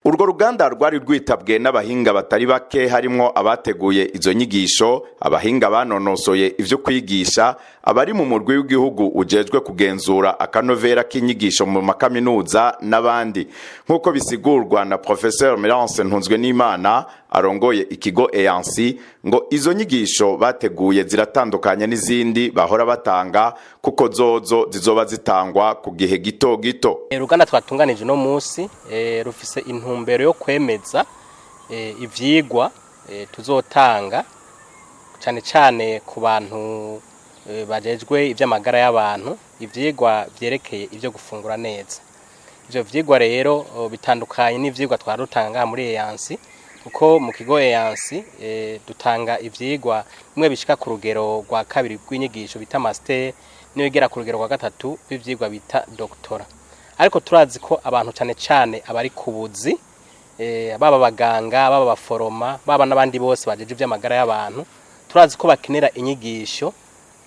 Urwo ruganda rwari rwitabwe n'abahinga batari bake, harimwo abateguye izo nyigisho, abahinga banonosoye ivyo kwigisha, abari mu murwi w'igihugu ujejwe kugenzura akanovera k'inyigisho mu makaminuza n'abandi, nk'uko bisigurwa na Professeur Melance Ntunzwenimana arongoye ikigo EANSI. Ngo izo nyigisho bateguye ziratandukanye n'izindi bahora batanga, kuko zozo zizoba zitangwa ku gihe gito gito. Uruganda twatunganije uno munsi rufise intumbero yo kwemeza ivyigwa tuzotanga, cane cane ku bantu bajejwe ivy'amagara y'abantu, ivyigwa vyerekeye ivyo gufungura neza. Ivyo vyigwa rero bitandukanye n'ivyigwa twara dutanga muri EANSI, kuko mu kigo EANSI dutanga ivyigwa bimwe bishika ku rugero rwa kabiri rw'inyigisho bita master, n'ibigera ku rugero rwa gatatu b'ivyigwa bita doctorat. Ariko turazi ko abantu, cane cane abari ku buzi, baba abaganga, baba abaforoma, baba n'abandi bose bajeje ivy'amagara y'abantu, turazi ko bakenera inyigisho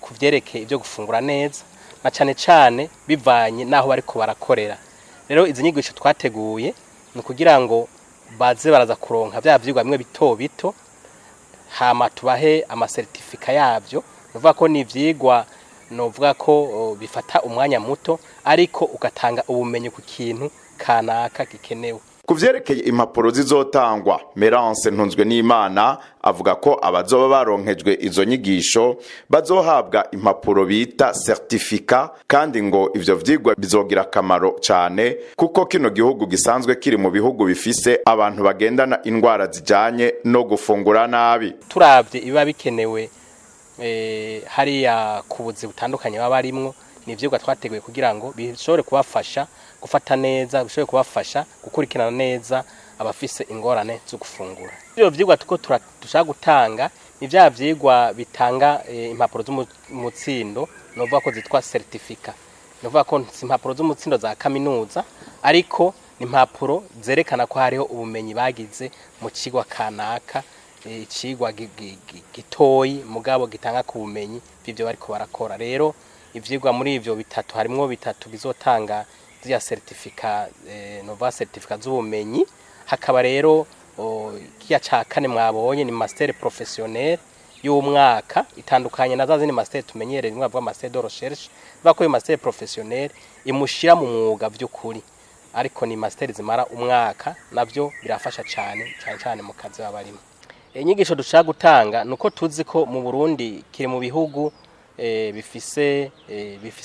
ku vyerekeye ivyo gufungura neza, na cane cane bivanye n'aho bariko barakorera. Rero izi nyigisho twateguye ni ukugira ngo baze baraza kuronka vya vyigwa bimwe bito bito, hama tubahe amasertifika yavyo. Nuvuga ko ni ivyigwa novuga ko bifata umwanya muto, ariko ugatanga ubumenyi ku kintu kanaka gikenewe. Ku vyerekeye impapuro zizotangwa, Merance Ntunzwenimana avuga ko abazoba baronkejwe izo nyigisho bazohabwa impapuro bita certificat, kandi ngo ivyo vyigwa bizogira akamaro cane, kuko kino gihugu gisanzwe kiri mu bihugu bifise abantu bagendana indwara zijanye no gufungura nabi. Turavye ibiba bikenewe hariya ku buzi butandukanye baba barimwo, ni ivyigwa twateguye kugira ngo bishobore kubafasha gufata neza, bishobore kubafasha gukurikirana neza abafise ingorane zo gufungura. Ivyo vyigwa tuko dushaka gutanga ni vya vyigwa bitanga impapuro z'umutsindo, novuga ko zitwa certificat. Novuga ko si impapuro z'umutsindo za kaminuza, ariko ni impapuro zerekana ko hariho ubumenyi bagize mu cigwa kanaka, icigwa gitoyi mugabo gitanga ku bumenyi bw'ivyo bariko barakora. Rero ivyigwa muri ivyo bitatu, harimwo bitatu bizotanga ziriya certificat, novuga certificat z'ubumenyi. Hakaba rero kiya ca kane mwabonye ni master professionnel y'umwaka, itandukanye na za zindi master tumenyereye, rimwe bavuga master de recherche. Bivuga ko iyo master professionnel imushira mu mwuga vy'ukuri, ariko ni master zimara umwaka. Navyo birafasha cane cane cane mu kazi baba barimo. Inyigisho dushaka gutanga nuko tuzi ko mu Burundi kiri mu bihugu bifise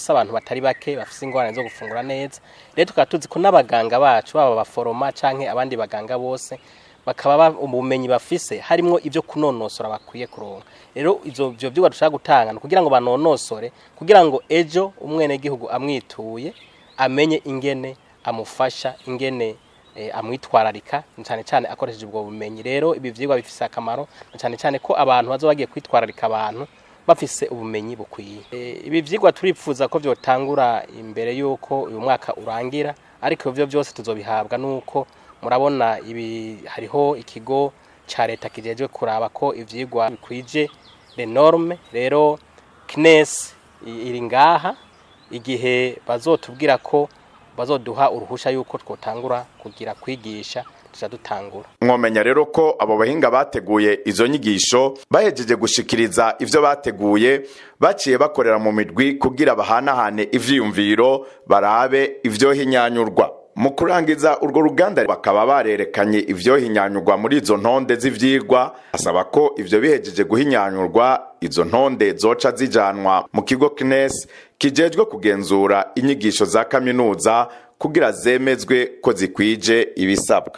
abantu batari bake bafise ingorane zo gufungura neza. Rero tukaba tuzi ko n'abaganga bacu, baba abaforoma canke abandi baganga bose, bakaba ubumenyi bafise harimwo ivyo kunonosora bakwiye kuronka. Rero ivyo vyigwa dushaka gutanga ni kugira ngo banonosore, kugira ngo ejo umwenegihugu amwituye amenye ingene amufasha, ingene amwitwararika, cane cane akoresheje ubwo bumenyi. Rero ibi vyigwa bifise akamaro, na cane cane ko abantu bazoba bagiye kwitwararika abantu bafise ubumenyi bukwiye. Ibi vyigwa turipfuza ko vyotangura imbere yuko uyu mwaka urangira, ariko ivyo vyose tuzobihabwa nuko murabona ibi hariho ikigo ca leta kijejwe kuraba ko ivyigwa bikwije les normes. Rero CNES iri ngaha, igihe bazotubwira ko bazoduha uruhusha yuko twotangura kugira kwigisha, tuca dutangura. Mwomenya rero ko abo bahinga bateguye izo nyigisho bahejeje gushikiriza ivyo bateguye, baciye bakorera mu midwi kugira bahanahane ivyiyumviro, barabe ivyohinyanyurwa. Mu kurangiza urwo ruganda, bakaba barerekanye ivyohinyanyurwa muri izo ntonde z'ivyigwa, asaba ko ivyo bihejeje guhinyanyurwa, izo ntonde zoca zijanwa mu kigo CNES kijejwe kugenzura inyigisho za kaminuza kugira zemezwe ko zikwije ibisabwa.